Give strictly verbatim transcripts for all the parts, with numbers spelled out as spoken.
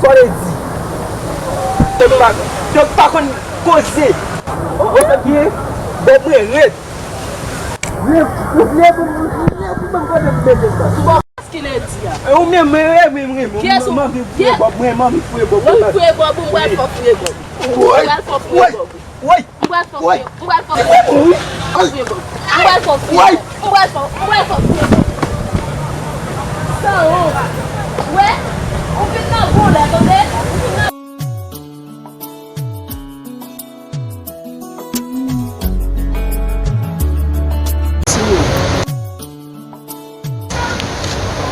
Kòlezi. Tank pa, tank pa konn koze. Ou konprann byen? Bò mwen rèd. Lè, lè pou, lè pou, lè pou mwen kote m mete m nan. Bon, kiyès ki ledi a? E ou menm, mwen, mwen, mwen, mwen, mwen, mwen anvi fouye bòb, mwen, mwen anvi fouye bòb. Ou anvi fouye bòb ou, mwen pral fè w fouye bòb. Mwen pral fè w fouye bòb. Woy! M pral fè w fouye, m pral fè w fouye bòb. M pral fè w fouye bòb. M pral fè w, m pral fè w fouye bòb. Sanwont. Wè, ou vin nan goulè, tande? Ou vin nan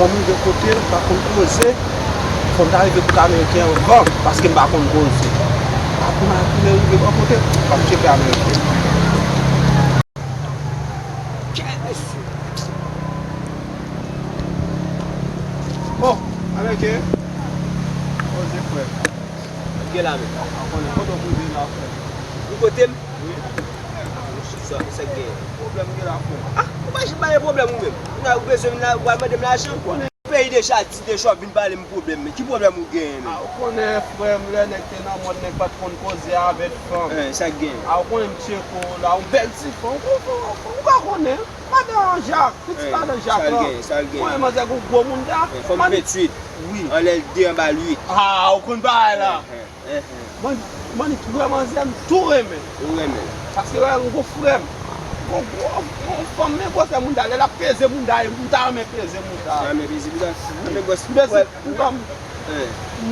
Fò m rive kote l, m pa konn koze. Fò m ta rive kote Ameriken anvan, paske m pa konn koze. Apre m rive bò kote l, m ap tcheke Ameriken. Bon, Ameriken. Koze, frè. Gen la menm. Kote w koze la, frè? Ou kote m? Wi. Sa, sa k genyen? Pwoblèm gen la, frè. Ah, ou pa janm pa gen pwoblèm ou menm. Ou nan, ou bezwen vin la, ou al mande m lajan? Ou konnen peyi deja di deja w vin pale m pwoblèm, men ki pwoblèm ou genyen menm? Ah, ou konnen, frè m, lè nèg te nan mòn, nèg pa t konn koze avèk fanm. Eh, sa k genyen? Ah, ou konnen m tcheke w la, yon bèl ti fanm, ou, ou, ou, ou pa konnen. Madan Jak, pitit madan Jak lan. Sa l genyen, sa l genyen? Mwen, manzè gon gwo mounda. Eh, fanm venntuit. Wi. Anlè l de anba l uit. Ah, ou konn bagay la. Eh, eh. Mwen, mwen, frè manzè m tou renmen. Ou renmen l? Paske wè, m gon frè m. Gon gwo, gon fanm, men gwosè mounda, lè l ap peze mounda, m ta renmen peze mounda. Ou ta renmen peze mounda? Anben bòs, m bezwen, m pa,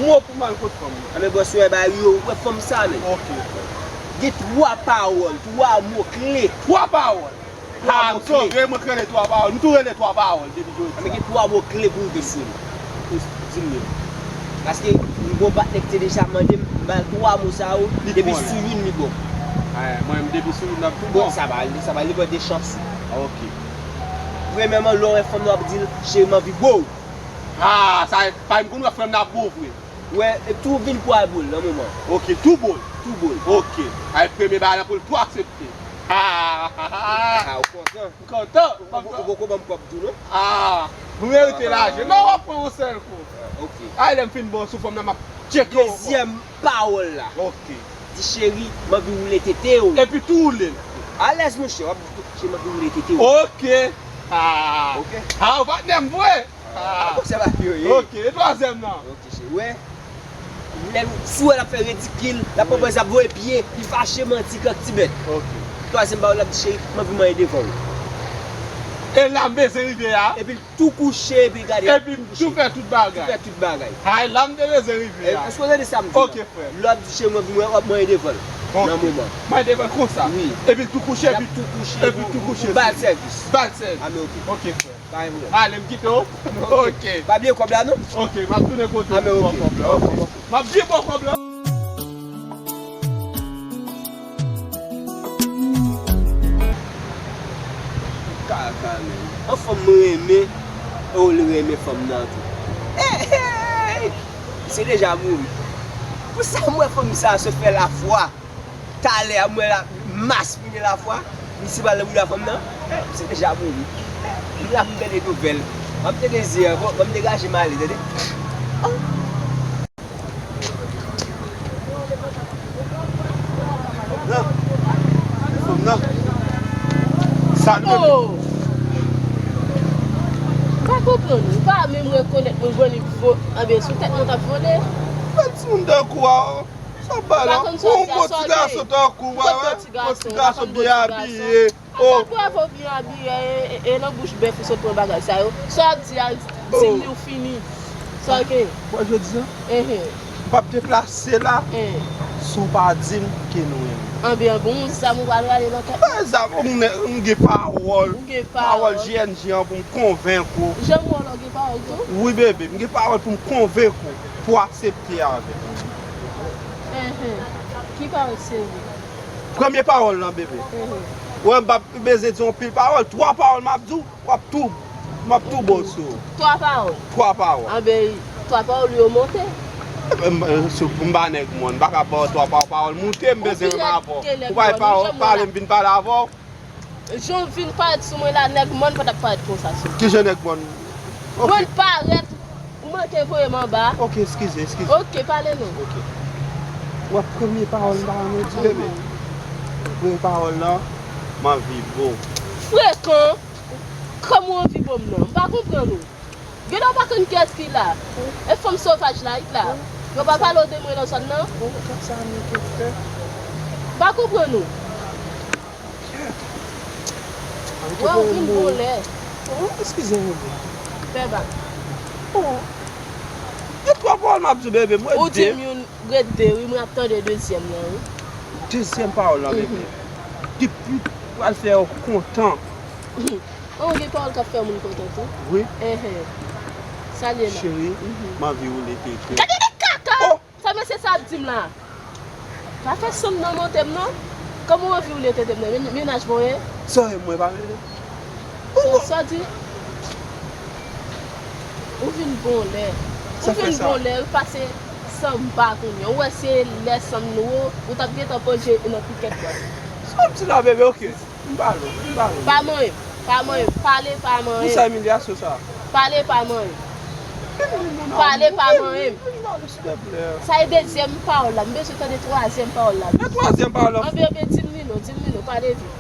mo pou m al kot fanm nan. Anben bòs, wè bagay yo, wè fanm sa, men. Ok. Gen twa pawòl, twa mo kle. Twa pawòl? Ha, m sove, mwen k rele twa pawòl. M tou rele twa pawòl depi jodi a. Anben gen twa mo kle pou rive sou li. Di m yo. Paske m gon patnè ki te deja mande m, m ba l twa mo sa yo, depi sou youn li bon. Mwen menm depi sou youn l ap tou bon. Bon, sa va, sa va li pran de chans. Ah, ok. Premyèman, lè w wè fanm nan w ap di l, cheri m anvi bo w. Ah, sa, pa m konn wè frè m nan ap bo w vre. Wè, e tou vin pwa boul nan moman. Ok, tou boul. Tou boul. Ok. Ay premye bagay la pou l tou aksepte. Ah, ah, ah, ah. Ah, ou kontan? M kontan. Ou, ou, ou poko ban m kòb tou non? Ah, m merite lajan. Non, w ap pran yon sèl kou. Ah, ok. Ay lè m fin bon sou fanm nan m ap tcheke w. Dezyèm pawòl la. Ok. Di cheri, m anvi woule tete w. Epi tou woule l. Alèz monchè, w ap di cheri m anvi woule tete w. Ok. Ah. Ok. Ah, ou patnè m vre. Ah, bon, se pa yo ye. Ok, e twazyèm nan? Ok, cheri. Wè. Lè l, si w wè l ap fè ridikil, l ap pran pòz, l ap voye pye, li fache, manti, kòk ti bèt. Ok. Twazyèm pawòl, l ap di, cheri, m anvi manyen devan w. E la m bezwen rive a. Epi l tou kouche, epi l gade. Epi m tou fè tout bagay. Tou fè tout bagay. Ay, la m te bezwen rive a. Èske w tande sa m di la? Ok, frè. Lè w ap di, cheri, m anvi manyen, w ap manyen devan l. Ok. Nan moman. Manyen devan l konsa. Wi. Epi l tou kouche, epi l tou kouche, epi l tou kouche. Ba l sèvis. Ba l sèvis. A, men ok. Ok, frè. Pa gen pwoblèm. Ale, m kite w. Ok. Pa bliye kòb la, non? Ok, m ap tounen kote w pou kòb la. Ok. M ap vin ba w kòb la. Kaka, men. Yon fanm mwen renmen, e w renmen fanm nan tou. Hey, hey! Misye deja mouri. Pou sa m wè fanm sa se fè lafwa. Talè a, m wè la, maspinen lafwa, misye pral nan bouda fanm nan, misye deja mouri. M la pou m tande nouvèl. M ap tande zi an, bon, ban m degaje m ale, tande. Nan, fanm nan. Sa l ye? Oh! M pa konprann, ou pa menm rekonèt mwen jwenn li vo-, anben, sou tèt mwen t ap vole. Bèl timoun tankou a, oh. Sa bay la. Ou bon ti gason tankou, wè, wè. Bon ti gason byen abiye. Oh. Sa pou avè w byen abiye, e, e, e nan bouch bèf ou sot pran bagay sa yo. Sa w ap di a, di m li w fini. Sa w gen? Bon, jodi a, m p ap deplase la, san w pa di m ke nou renmen. Anben, bon, zam ou pral rale nan tèt mwen. Zam, m gen pawòl. Ou gen pawòl. Pawòl J N J an pou m konvenk ou. Jan m wè w la, w gen pawòl tou? Wi, bebe, m gen pawòl pou m konvenk ou, pou w aksepte avè m. Enhen. Ki pawòl serye? Premye pawòl lan, bebe. Enhen. Wè, m p ap bezwen di yon pil pawòl. Twa pawòl m ap di w, w ap tou, m ap tou bon sou ou. Twa pawòl? Twa pawòl. Anben, twa pawòl yo monte. Enben, m, m, si m pa nèg mòn, m pa ka ba w twa pa-, pawòl moute, m bezwen menm avè w. Ou pa pawòl, pale, m vin pale avè w. Jan w vin parèt sou mwen la, nèg mòn pa t ap parèt konsa sou mwen. Kijan nèg mòn? Ok. Mwen parèt Ou manke voye m anba. Ok, eskize, eskize. Ok, pale non. Ok. W ap premye pawòl m ta renmen di, bebe. Premye pawòl lan, m anvi bo. Frekan! Kòman w anvi bo m nan? M pa konprann ou. Genlè w pa konn kiyès ki la. E fanm sovaj la, it la. Yo pa pale w de mwen nan zòn nan? Bon, gad sa Mike fè. M pa konprann ou. Kèt. Wè, ou vin bon lè. Oh, eskize m, bebe. Fè bak. Oh. Gen twa pawòl m ap di w, bebe. Mwen ou di de. M youn, ret de, wi, mwen ap tande dezyèm nan, wi. Dezyèm pawòl lan, bebe. Mhm. Depi pral fè w kontan. Oh, gen pawòl k ap fè moun kontan tou. Wi. Enhen. Sa l ye la? Cheri, mhm, m anvi woule keke. Gade de kaka! Oh! Sa mesye sa ap di m la? Pa fè san m nan monte m non. Kòman w anvi woule tete m nan? Men-, mennaj mwen ye? Sa e mwen pa mele. Sa, sa di? Ou vin bon lè. Ou vin bon lè, ou pase san m pa konnen. Ou wè se lè san m nou, ou t ap gentan panje nan pikèt bòs. Sa w di la, bebe, ok. M pale w, m pale w. Pa manyen m, pa manyen m, pale pa manyen m. Pou sa imilyasyon sa? Pale pa manyen m. Pale pa manyen m. Sa e dezyèm pawòl la, m bezwen tande twazyèm pawòl la. E twazyèm pawòl la. Anben, anben, di m li non, di m li non, pale vit.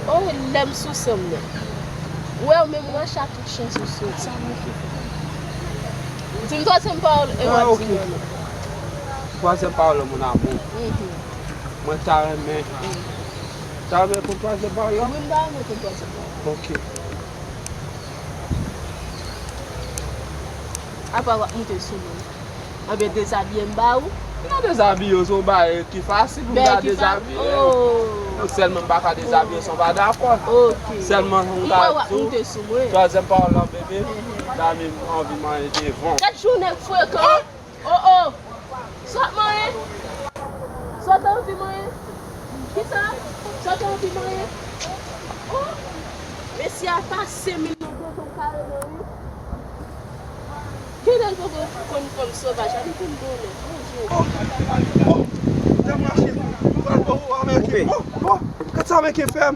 Oh, lè m sou san m nan. Ou wè, ou menm ou mache ak tout chans ou sou. Di m twazyèm pawòl e w ap di m non. Twazyèm pawòl la, mon amour. Mhm. Mwen ta renmen. Ta renmen konn twazyèm pawòl la? Wi, m ta renmen konn twazyèm pawòl. Ok. Apa w ap moute sou mwen? Anben, dezabiye m ba ou. M pa dezabiye w, se yon bagay ki fasil pou m ta dezabiye w. Oh. Sèlman m pa ka dezabiye w san w pa dakò. Ok. Sèlman m ka di w, twazyèm pawòl la, bebe, dami m anvi manyen devan. Gad jounen frekan. Oh, oh! Sa w ap manyen? Sa w te anvi manyen? Kisa? Sa w te anvi manyen? Oh! Mesye a pase m nan devan kareman, wi. Kilè l poko konn fanm sovaj la, li konn bonè. Bonjou. Oh! Oh! Dam mache. Pral bon, oh, Ameriken. Oh! Oh! Gad sa Ameriken fè m.